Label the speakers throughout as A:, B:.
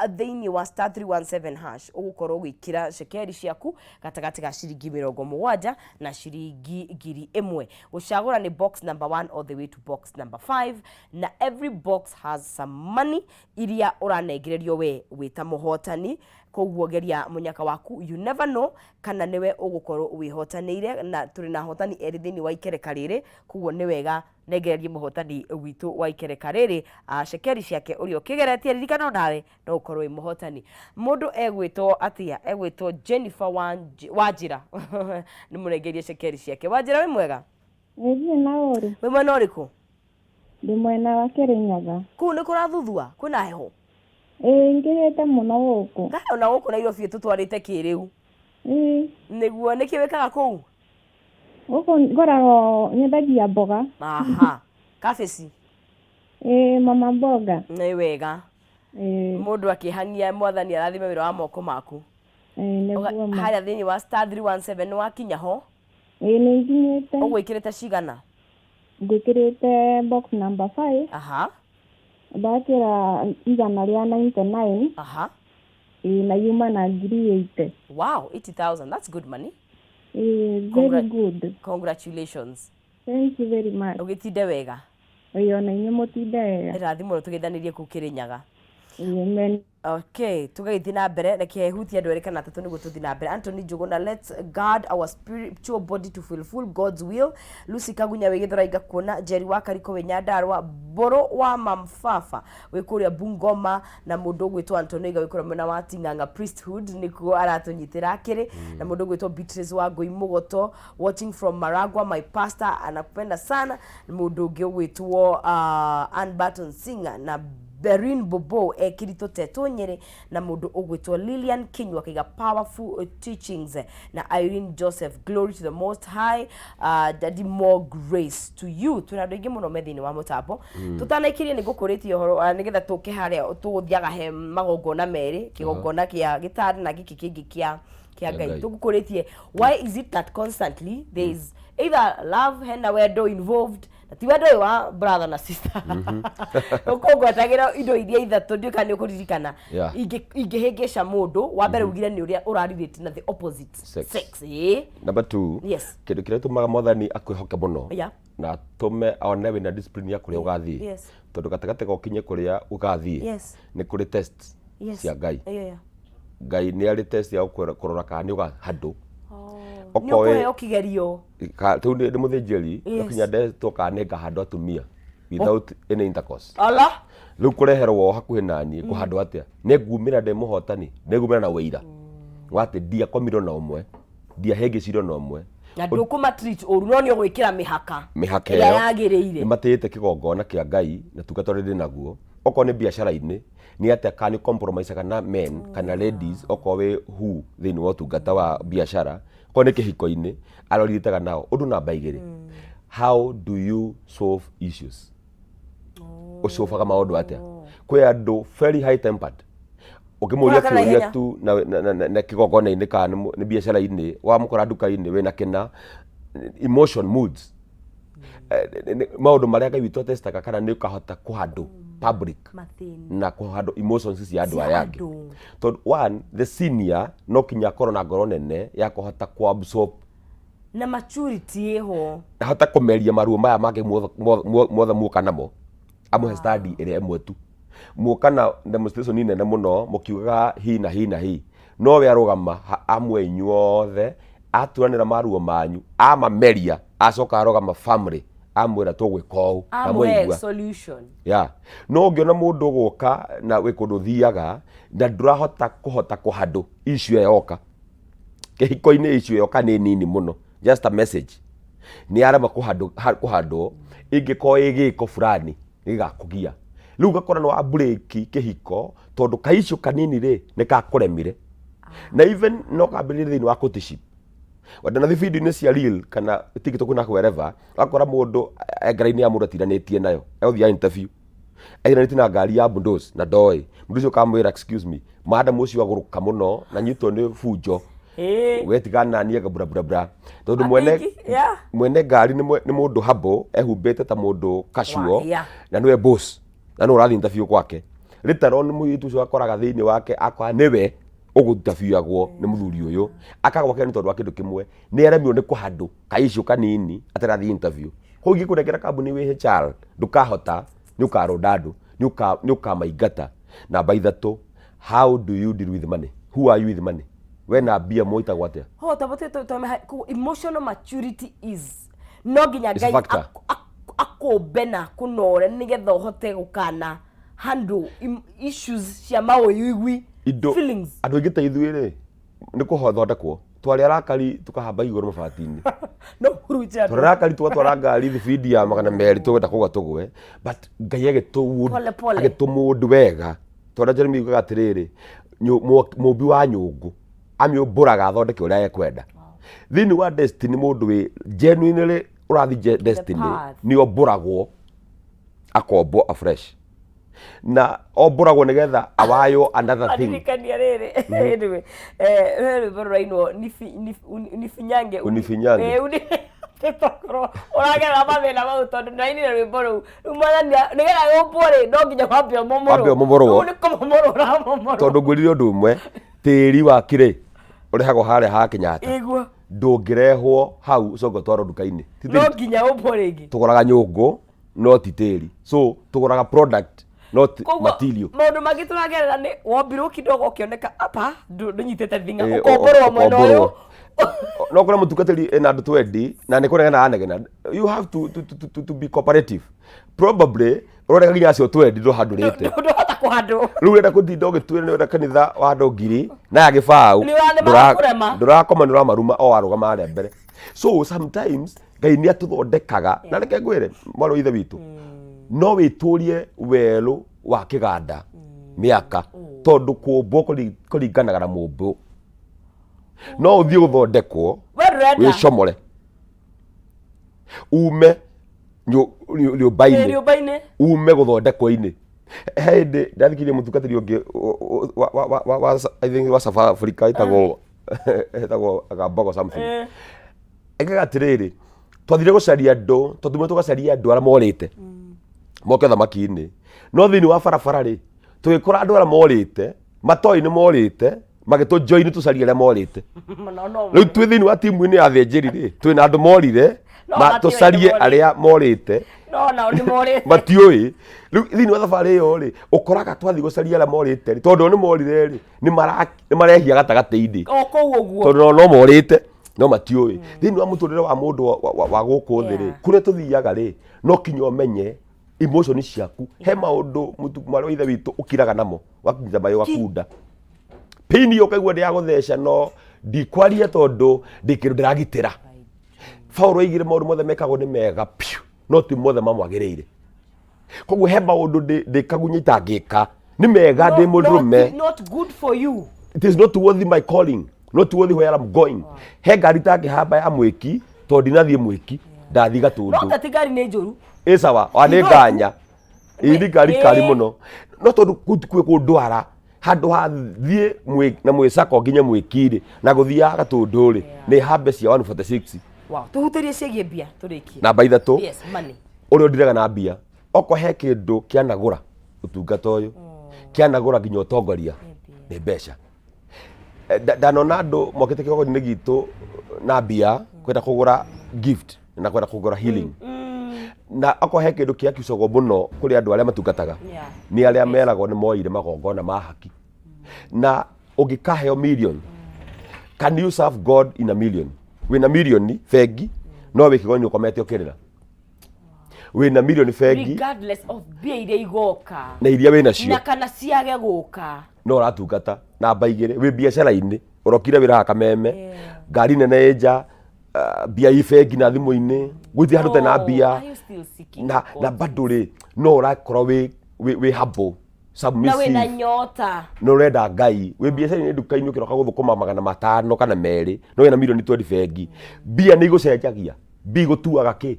A: Thĩinĩ wa *317# ũgũkorwo ũgĩkĩra cekeri ciaku gatagatĩ ga ciringi 70 na ciringi 1000. Gũcagũra nĩ box number 1 all the way to box number 5, na every box has some money iria ũranengererio we wĩ ta mũhotani. Koguo geria mũnyaka waku, you never know kana nĩwe ũgũkorwo wĩhotanĩire. Na tũrĩ na ahotani erĩ thĩinĩ wa ikereka rĩrĩ, koguo nĩ wega nengererie mũhotani witũ wa ikereka rĩrĩ cekeri ciake ũrĩa ũkĩgeretie. Ririkana onawe no ũkorwo wĩ mũhotani. Mũndũ egwĩtwo atĩa? Egwĩtwo Jennifer Wanjĩra. Nĩ mũrengerie cekeri ciake. Wanjĩra, wĩ mwega?
B: Ĩthiĩ na ũru.
A: Wĩ mwena ũrĩkũ?
B: Ndĩ mwena wa Kĩrĩnyaga.
A: Kũu nĩ kũrathuthua? Kwĩna heho?
B: Ĩĩ, ingĩhĩte mũno gũkũ.
A: Kaĩ ona gũkũ Nairobi tũtwarĩte kĩrĩu.
B: Ĩĩ.
A: Nĩguo. Nĩkĩ wĩkaga kũu?
B: Gũkũ ngoragwo nyendagia mboga.
A: Aha, kabĩci?
B: Ĩĩ, mama mboga.
A: Nĩ wega.
B: Ĩĩ.
A: Mũndũ akĩhang'ia, Mwathani arathime wĩra wa moko maku.
B: Ĩĩ, nĩguo ma.
A: Harĩa thĩinĩ wa *317 nĩ wakinya ho?
B: Ĩĩ, nĩ nginyĩte.
A: Ũgwĩkĩrĩte cigana?
B: Ngwĩkĩrĩte box number 5. Ndakĩra 199. Ĩĩ, na yuma na 80,000.
A: Wow, 80,000, that's good money.
B: Ĩĩ, very good.
A: Congratulations.
B: Thank you very much.
A: Ũgĩtinde wega.
B: Ĩĩ, ona inyuĩ mũtinde wega.
A: Ĩrathimwo, tũgeithanĩrie kũu Kĩrĩnyaga.
B: Ĩĩ, amen.
A: Okay, tũgagĩthiĩ na mbere. Reke hutie andũ erĩ kana atatũ nĩguo tũthiĩ na mbere. Anthony Njũgũna, "Let's guard our spiritual body to fulfill God's will." Lucy Kagunya wĩ Gĩthũrai, ngakuona. Jerry wa Kariko wĩ Nyandarũa, Mbũrũ wa Mamfafa wĩ kũrĩa Bungoma, na mũndũ ũgwĩtwo Antonio Iga wĩ kũrĩa mwena wa Ting'ang'a Priesthood, nĩkuo aratũnyitĩra akĩrĩ, na mũndũ ũgwĩtwo Beatrice wa Ngũi Mũgoto, "Watching from Maragua, my pastor anakupenda sana." Mũndũ ũngĩ ũgwĩtwo Ann Barton Singer na Berin Bobo ekĩritũ Tetũ Nyĩrĩ, na mũndũ ũgwĩtwo Lilian Kinyua akaiga, "Powerful teachings," na Irene Joseph, "Glory to the Most High, Daddy, more grace to you." Twĩna andũ aingĩ mũno me thĩinĩ wa mũtambo. Tũtanaikĩrie, nĩ ngũkũrĩtie ũhoro nĩgetha tũke harĩa tũgũthiaga he magongona merĩ, kĩgongona kĩa gĩtanda na gĩkĩ kĩngĩ kĩa Ngai.
C: Ngai.
A: Tũgũkũrĩtie, why is it that constantly there is either love, hena wendo involved, na ti wendo ũyũ wa brother na sister? Ũkũngwetagĩra indo iria ithatũ, ndiũĩ kana nĩ ũkũririkana, ingĩhĩngĩca mũndũ. Wa mbere ugire nĩ ũrĩa ũrarelate na the opposite
C: sex.
A: Sex, ĩĩ.
C: Number two, kĩndũ kĩrĩa tũmaga Mwathani akwĩhoke mũno na atũme one wĩna discipline ya kũrĩa ũgathiĩ, tondũ gatagatĩ ga ũkinye kũrĩa ũgathiĩ nĩ kũrĩ test cia Ngai. Ngai nĩ arĩ test ya kũrora kana nĩ ũgahandũ.
A: Nĩ ũkũheo kĩgerio.
C: Rĩu nĩ mũthĩnjĩri, no kinya ndetwo kana nĩ ngahandwo atumia without any intercourse.
A: Ala.
C: Rĩu kũreherwo hakuhĩ naniĩ kũhandwo atĩa? Nĩ ngumĩra ndĩ mũhotani, nĩ ngumĩra na wĩira wa atĩ ndiakomirwo na ũmwe, ndiahĩngĩcirwo na ũmwe.
A: Na ndũkũmatreat ũru, no nĩ ũgwĩkĩra mĩhaka
C: mĩhaka
A: ĩrĩa
C: ĩyo
A: yagĩrĩire.
C: Nĩ matĩĩte kĩgongona kĩa Ngai na tungata ũrĩa ndĩ naguo. Okorwo nĩ biacara-inĩ, nĩ atĩa kana nĩ compromise kana men kana ladies, okorwo wĩ who thĩinĩ wa ũtungata wa biacara, okorwo nĩ kĩhiko-inĩ, arĩa ũrirĩtaga nao. Ũndũ namba 2, how do you solve issues? Ũcobaga maũndũ atĩa? Kwĩ andũ very high tempered, ũkĩmũria
A: Ũrakara
C: kĩũria
A: ihenya.
C: tu na kĩgongona-inĩ kana nĩ biacara-inĩ, wamũkora nduka-inĩ wĩna kĩna emotion moods. Maũndũ marĩa Ngai witũ atestaga kana nĩ ũkahota kũhandle public
A: mathĩna
C: na kũhandle emotions cia andũ
A: cia
C: aya angĩ.
A: Andũ.
C: Tondũ one, the senior no kinya akorwo na ngoro nene ya kũhota kũabsorb
A: na maturity ĩho.
C: Ahota kũmeria maruo maya mangĩ mothe muoka namo, amũhe study ĩrĩa ĩmwe tu. Muoka na demonstration nene mũno mũkiugaga hi na hi na hi, no we arũgama amwe inyuothe, aturanĩra maruo manyu, amameria, acoka arũgama family, amwĩra tũgwĩka ũũ na
A: amwe
C: mwaigua
A: solution.
C: Ya, no ũngĩona mũndũ gũka na wĩ kũndũ ũthiaga na ndũrahota kũhota kũhandũ issue ĩyo yoka kĩhiko-inĩ, issue yoka nĩ nini mũno, just a message, nĩ arema kũhandwo, ingĩkorwo ĩ gĩko fulani gĩgakũgia. Rĩu ũgakora nĩ wa break kĩhiko tondũ ka issue kanini rĩ nĩ kakũremire, na even no kambĩrĩrie thĩinĩ wa courtship. Wandanathi video-inĩ cia reel kana TikTok na wherever, wakora mũndũ ngari-inĩ ya mũndũ atiranĩtie nayo, egũthiĩ interview airanĩtie na ngari ya bundos na ndoĩ mũndũ ũcio, ũkamwĩra, "Excuse me, madam," ũcio agũrũka mũno na nyitwo nĩ bunjo. Wetigana naniĩ anga bra bra bra, tondũ mwene mwene ngari nĩ mũndũ humble, ehumbĩte ta mũndũ casual, na nĩwe boss na nĩwe ũrathiĩ interview gwake. Later on mũirĩtu ũcio akoraga thĩinĩ wake akora nĩwe ũgũtabiagwo nĩ mũthuri ũyũ, akagwa kĩgeranio tondũ wa kĩndũ kĩmwe, nĩ aremirwo nĩ kũhandũ ka issue kanini atarathiĩ interview. Koguo ingĩkũnengera kambuni wĩ HR ndũkahota, nĩ ũkarũnda andũ, nĩ ũkamaingata. Namba ithatũ, how do you deal with money? Who are you with money? We na mbia mwĩtagwo atĩa?
A: Ho tabo to emotional maturity is no nginya
C: It's a
A: Ngai
C: factor.
A: Akũmbe na akũnore nĩgetha ũhote gũkana handle issues cia maũigui,
C: indo
A: feelings.
C: Andũ aingĩ ta ithuĩ rĩ, nĩ kũthondekwo twarĩ arakari tũkahamba igũrũ mabati-inĩ.
A: No hurunje andũ.
C: Twarĩ arakari tũgatwara ngari thibindi ya 200 tũgwenda kũgwa tũgwe, but Ngai agĩtũ
A: Pole, pole.
C: Agĩtũmũndũ wega, tondũ Jeremy yugaga atĩrĩrĩ, mũmbi wa nyũngũ amĩũmbũraga athondeke ũrĩa ekwenda. Thĩinĩ wa destiny, mũndũ wĩ genuinely ũrathiĩ destiny
A: path.
C: nĩ ombũragwo, akombwo afresh, na ombũragwo nĩgetha awaywo another thing.
A: Aririkania rĩrĩ, anyway, he rwĩmbo rũrainwo unifinyange.
C: Unifinyange.
A: Tũkorwo ũragerera mathĩna mau, tondũ ndĩrainire rwĩmbo rũu rĩu mwathani nĩgetha yũmbwo rĩ, no nginya wambe ũmomorwo.
C: Wambe ũmomorwo.
A: Rĩu nĩ kũmomorwo ũramomorwo.
C: Tondũ ngwĩrire ũndũ ũmwe, tĩri wa kirĩ ũrehagwo harĩa ha Kenyatta.
A: Iguo.
C: Ndũngĩrehwo hau ũcoke ũtwarwo nduka-inĩ. Ti
A: No
C: tĩri.
A: nginya ũmbwo rĩngĩ.
C: Tũgũraga nyũngũ no ti tĩri, so tũgũraga product not
A: Koguo
C: material.
A: Maũndũ mangĩ tũragerera nĩ wombirwo kidogo ũkĩoneka apa ndũnyitĩte thinga,
C: ũkomborwo
A: ũkomborwo mwena ũyũ.
C: Ũkomborwo. No kũrĩa mũtungatĩri ena andũ twendi na nĩ kũregana anegena, you have to be cooperative. Probably ũrorega nginya acio twendi ndũhandũrĩte.
A: Ndũhota kũhandũ.
C: Rĩu ũrenda kũtinda ũgĩtuĩra nĩ ũrenda kanitha wa andũ 1000 na ya gĩbaũ.
A: Nĩ marakũrema.
C: Ndũrakoma, nĩ ũramaruma o warũgama harĩa mbere. So sometimes Ngai nĩ atũthondekaga, na reke ngwĩre, mwarĩ wa ithe witũ, no wĩtũrie werũ wa kĩganda mĩaka, tondũ kũmbwo kũringanaga na mũmbũ. No ũthiĩ gũthondekwo
A: We ndũrenda.
C: Wĩcomore ume rĩũmba-inĩ.
A: Rĩũmba-inĩ.
C: Ume gũthondekwo-inĩ. He hĩndĩ ndathikĩrĩria mũtungatĩri ũngĩ wa I think wa South Africa, ĩtagwo Gambogo something. Ekaga atĩrĩrĩ, twathire gũcaria andũ, twathire tũgacaria andũ arĩa morĩte moke thamaki-inĩ, no thĩinĩ wa barabara rĩ, tũgĩkora andũ arĩa morĩte matoĩ nĩ morĩte, magĩtũ join tũcarie arĩa morĩte.
A: No.
C: Rĩu twĩ thĩinĩ wa timu-inĩ ya athĩnjĩri rĩ, twĩ na andũ morire
A: No,
C: ma
A: matiũĩ
C: tũcarie
A: nĩ morĩte.
C: arĩa morĩte.
A: No nao nĩ morĩte.
C: Matiũĩ. Rĩu thĩinĩ wa thabarĩ ĩyo rĩ, ũkoraga twathiĩ gũcaria arĩa morĩte rĩ, tondũ o nĩ morire rĩ, nĩ marehia gatagatĩ-inĩ.
A: O kũu ũguo.
C: Tondũ no morĩte no matiũĩ. Thĩinĩ wa mũtũrĩre wa mũndũ wa gũkũ thĩ rĩ, kũrĩa tũthiaga rĩ, no kinya ũmenye emotion ciaku. He maũndũ mwarĩ wa ithe witũ ũkiraga namo, wakinyita maĩ ũgakunda pini, ũkaigua ndĩ ya gũtheca, no ndikwaria tondũ ndĩ kĩndũ ndĩragitĩra. Paulo aigire maũndũ mothe mekagwo nĩ mega piũ, no ti mothe mamwagĩrĩire. Koguo he maũndũ ndĩ kagunya itangĩka, nĩ mega ndĩ mũndũrũme.
A: Not good for you.
C: It is not worthy my calling, not worthy where I'm going. He ngari itangĩhamba ya mwĩki tondũ ndinathiĩ mwĩki, ndathiĩ
A: No
C: Gatũndũ.
A: tati ngari nĩ njũru.
C: Ĩ sawa, wa nĩ
A: Thũku.
C: nganya ĩ nĩ ngari kari mũno, no tondũ kũu ti kuo kũndwara handũ ha thiĩ na mwĩcako nginya mwĩki-rĩ, na gũthiaga Gatũndũ rĩ, nĩ hambe cia 146.
A: Wow, tũhutĩrie ciĩgiĩ mbia tũrĩkie.
C: Namba ithatũ,
A: Yes, money.
C: Ũrĩa ũndiraga na mbia, okorwo he kĩndũ kĩanagũra ũtungata ũyũ, kĩanagũra nginya ũtongoria, nĩ mbeca. Ndanona andũ mokĩte kĩgongona-inĩ gitũ na mbia kwenda kũgũra gift na kwenda kũgũra healing, na okorwo he kĩndũ kĩakiucagwo mũno kũrĩ andũ arĩa matungataga, nĩ arĩa meragwo nĩ moire magongona ma haki. Na ũngĩkaheo million, can you serve God in a million? Wĩna milioni bengi no wĩ kĩgongona ũkomete ũkĩrĩra. Wĩna milioni bengi,
A: regardless of mbia iria igoka
C: na iria wĩ nacio
A: na kana ciage gũka,
C: no ũratungata. Namba igĩrĩ, wĩ biacara-inĩ, ũrokire wĩra haha Kameme, ngari nene ĩ nja, mbia i bengi na thimũ-inĩ, gũtirĩ handũ ũtarĩ na mbia.
A: Are you still seeking
C: Na
A: God?
C: Bado rĩ, no ũrakorwo wĩ humble,
A: na wĩna
C: submissive,
A: nyota.
C: Na ũrenda Ngai. Wĩ biacara-inĩ, nduka-inĩ, ũkĩroka gũthũkũma 500 kana 2, no wĩna milioni 20 bengi. Mbia nĩ igũcenjagia, mbia igũtuaga kĩ,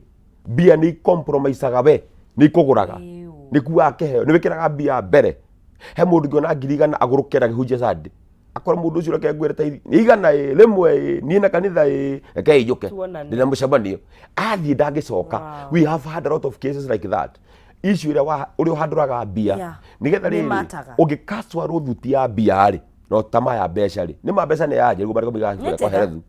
C: mbia nĩ icompromisaga, we nĩ ikũgũraga,
A: Ew.
C: nĩ ikuaga kĩheo, nĩ wĩkĩraga mbia mbere. He mũndũ ũngĩona 100,000 agũrũke na gĩhunjia Sunday, akorwo mũndũ ũcio, reke ngwĩre, ta nĩ igana ĩ rĩmwe ĩ niĩ na kanitha ĩ, reke ĩnjũke.
A: Tuonane.
C: Ndĩna mũcemanio, athiĩ ndangĩcoka.
A: Wow.
C: We have had a lot of cases like that. Issue ĩrĩa ũrĩa ũhandũraga mbia nĩgetha
A: Nĩ
C: rĩrĩ
A: mataga.
C: ũngĩkacwa rũthuti ya mbia rĩ, no tama ya mbeca rĩ, nĩ ma mbeca nĩ yanja nĩguo marĩko
A: Nĩ
C: maigaga kwa
A: njega.
C: herethu.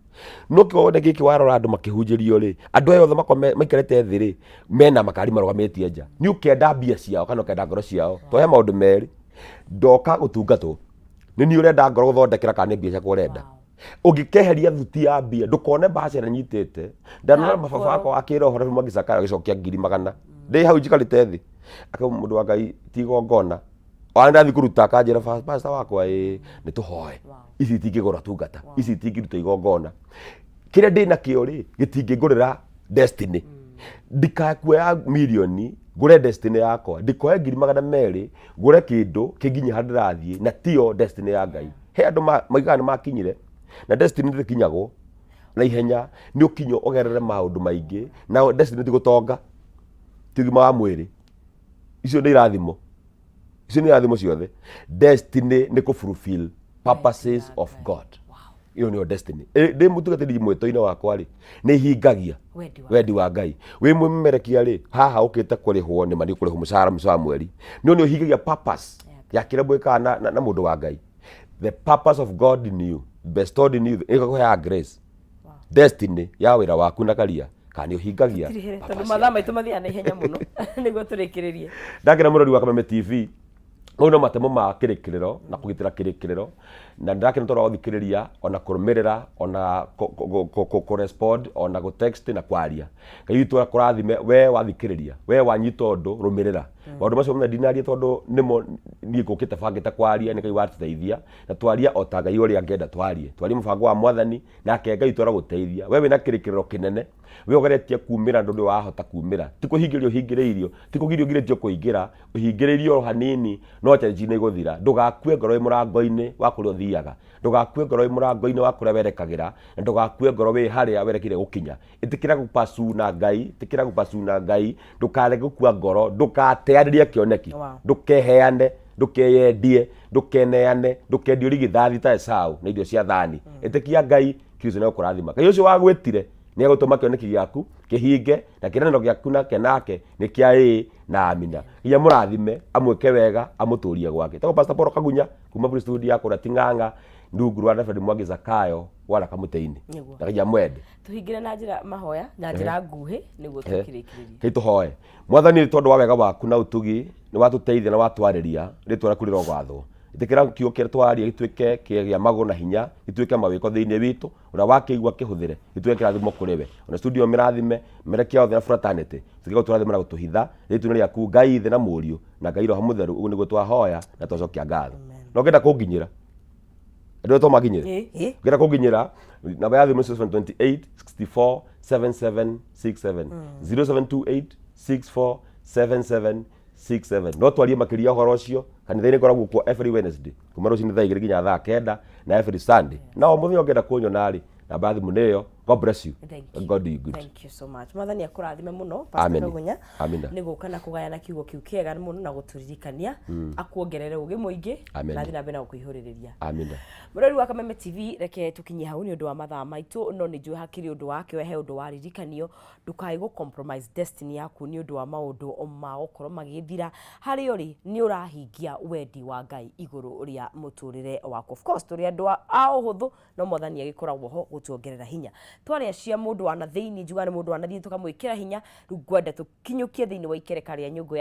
C: No kĩwone gĩkĩ warora andũ makĩhunjĩrio rĩ, andũ aya othe makome maikarĩte thĩ rĩ, mena makari marũgamĩtie nja. Nĩ ũkenda mbia ciao kana ũkenda ngoro ciao? To he maũndũ merĩ. Ndoka gũtungatwo, nĩ niĩ ũrenda ngoro gũthondekera kana nĩ mbia ciakwa ũrenda? Ũngĩkeheria thuti ya mbia, ndũkone mbaca ĩrĩa nyitĩte. Ndanona
A: Na
C: baba
A: ngoro.
C: wakwa wa kĩroho Reverend Mwangi Zakayo agĩcokia ngiri magana ndĩ hau njikarĩte thĩ, akauga mũndũ wa Ngai ti igongona ona ndathiĩ kũruta akanjĩra pastor wakwa ĩ nĩ tũhoe. Ici itingĩgũra tungata, ici itingĩruta igongona, kĩrĩa ndĩ nakĩo rĩ gĩtingĩngũrĩra destiny. Ndikae kuoya mirioni ngũre destiny yakwa, ndikoe 200,000 ngũre kĩndũ kĩnginya harĩa ndĩrathiĩ na tiyo destiny ya Ngai. He andũ maigaga nĩ makinyire na destiny ndĩkinyagwo na ihenya, nĩ ũkinyo ũgerere maũndũ maingĩ, na destiny ti gũtonga, ti ũgima wa mwĩrĩ, icio nĩ irathimo, icio nĩ irathimo ciothe. Destiny nĩ kũ fulfill purposes of God. Ĩyo nĩyo destiny. Ndĩ mũtungatĩri mwĩto-inĩ wakwa rĩ, nĩ hingagia
A: Wendi wa
C: wendi wa Ngai. Wĩ mwĩmemerekia rĩ, haha ũkĩte kũrĩhwo nĩ ma nĩ ũkũrĩhwo mũcara mũico wa mweri, no nĩ ũhingagia purpose ya kĩrĩa mwĩkaga na mũndũ wa Ngai. The purpose of God in you bestowed in you ĩgakũheaga grace. Destiny ya wĩra waku na karia kana nĩ ũhingagia
A: Tirihere, tondũ
C: purpose
A: mathaa
C: ya
A: maitũ mathiaga na ihenya mũno nĩguo tũrĩkĩrĩrie.
C: Ndakena mũrori wa Kameme TV. Mau no matemo ma kĩrĩkĩrĩro na kũgitĩra kĩrĩkĩrĩro, na ndĩrakena tondũ wa gũthikĩrĩria ona kũrũmĩrĩra ona kũ respond ona gũ text na kwaria. Ngai witũ akũrathime we wathikĩrĩria, we wanyita ũndũ rũmĩrĩra maũndũ macio mothe ndinaria tondũ nĩmo niĩ ngũkĩte bangĩte kwaria. Nĩ Ngai watũteithia na twaria o ta Ngai ũrĩa angĩenda twarie, twarie mũbango wa Mwathani, nake Ngai witũ aragũteithia. We wĩna kĩrĩkĩrĩro kĩnene, we ũgeretie kumĩra ndũrĩ wahota kumĩra, ti kũhingĩrio ũhingĩrĩirio, ti kũgirio ũgirĩtio kũingĩra, ũhingĩrĩirio o hanini, no challenge nĩ ĩgũthira. Ndũgakue ngoro wĩ mũrango-inĩ wa kũrĩa ũthiaga, ndũgakue ngoro wĩ mũrango-inĩ wa kũrĩa werekagĩra, na ndũgakue ngoro wĩ harĩa werekeire gũkinya. Ĩtĩkĩra gũpasu na Ngai, ĩtĩkĩra gũpasu na Ngai, ndũkarege gũkua ngoro, ndũgateanĩrie kĩoneki. Ndũkeheane, ndũkeyendie, ndũkeneane, ndũkendie ũrigithathi ta Esau na irio cia thani. Ĩtĩkia Ngai, Kristo nĩ egũkũrathima. Ngai ũcio wagwĩtire nĩ egũtũma kĩoneki gĩaku kĩhinge, na kĩĩranĩro gĩaku nake nake nĩ kĩa ĩĩ na amina. Ngai amũrathime, amwĩke wega, amũtũrie gwake. Tagwo Pastor Paul Kagunya kuma kũrĩ studio ya kũrĩa Ting'ang'a, rungu rwa Reverend Mwangi Zakayo wa Kamũtĩ-inĩ.
A: Nĩguo.
C: Na Ngai amwende.
A: Tũhingĩre na njĩra mahoya na njĩra nguhĩ nĩguo tũkĩrĩkĩrĩrie.
C: Kei tũhoe. Mwathani, nĩ tondũ wa wega waku na ũtugi nĩ watũteithia na watwarĩria, rĩtwa rĩaku rĩrogathwo. Ĩtĩkĩra kiugo kĩrĩa twaria gĩtuĩke kĩa magũrũ na hinya, gĩtuĩke mawĩko thĩinĩ witũ, ũrĩa wakĩigua kĩhũthĩre, gĩtuĩke kĩrathimo kũrĩ we. Ona studio mĩrathime, mĩrekia othe na fraternity, tuĩke gũtũrathima na gũtũhitha, rĩtwa-inĩ rĩaku Ngai Ithe na Mũriũ na Ngai Roho Mũtheru, ũguo nĩguo twahoya na twacokia ngatho. Na ũngĩenda kũnginyĩra, andũ to makinyĩre.
A: Ĩ.
C: Ũngĩenda kũnginyĩra, namba ya thimũ 0728 64 77 67, 0728 64 77 67. No twarie makĩria ũhoro ũcio kanitha-inĩ, ngoragwo kuo every Wednesday kuma rũcinĩ thaa 2 nginya thaa 9, na every Sunday, na o mũthenya ũngĩenda kũnyona rĩ, namba ya thimũ nĩyo. God bless you.
A: Thank you.
C: God do you good.
A: Thank you so much. Mwathani akũrathime mũno, Pastor
C: Amen.
A: Kagunya.
C: Amina.
A: Nĩ gũka na kũgayana kiugo kĩu kĩega mũno na gũtũririkania. Akuongerere ũgĩ mũingĩ
C: Amen.
A: na athiĩ na mbere na gũkũihũrĩrĩria.
C: Amina.
A: Mũrori wa Kameme TV, reke tũkinye hau nĩ ũndũ wa mathaa maitũ, no nĩ njũĩ hakĩrĩ ũndũ wake he ũndũ waririkanio. Ndũkae gũ compromise destiny yaku nĩ ũndũ wa maũndũ ma gũkorwo magĩthira. Harĩa ũrĩ nĩ ũrahingia wendi wa Ngai igũrũ rĩa mũtũrĩre waku. Of course tũrĩ andũ a ũhũthũ, no Mwathani agĩkoragwo ho gũtuongerera hinya. Twaria cia mũndũ wa na thĩinĩ, njugaga nĩ mũndũ wa na thĩinĩ, tũkamwĩkĩra hinya. Rĩu ngwenda tũkinyũkie thĩinĩ wa ikereka rĩa nyũngũ ya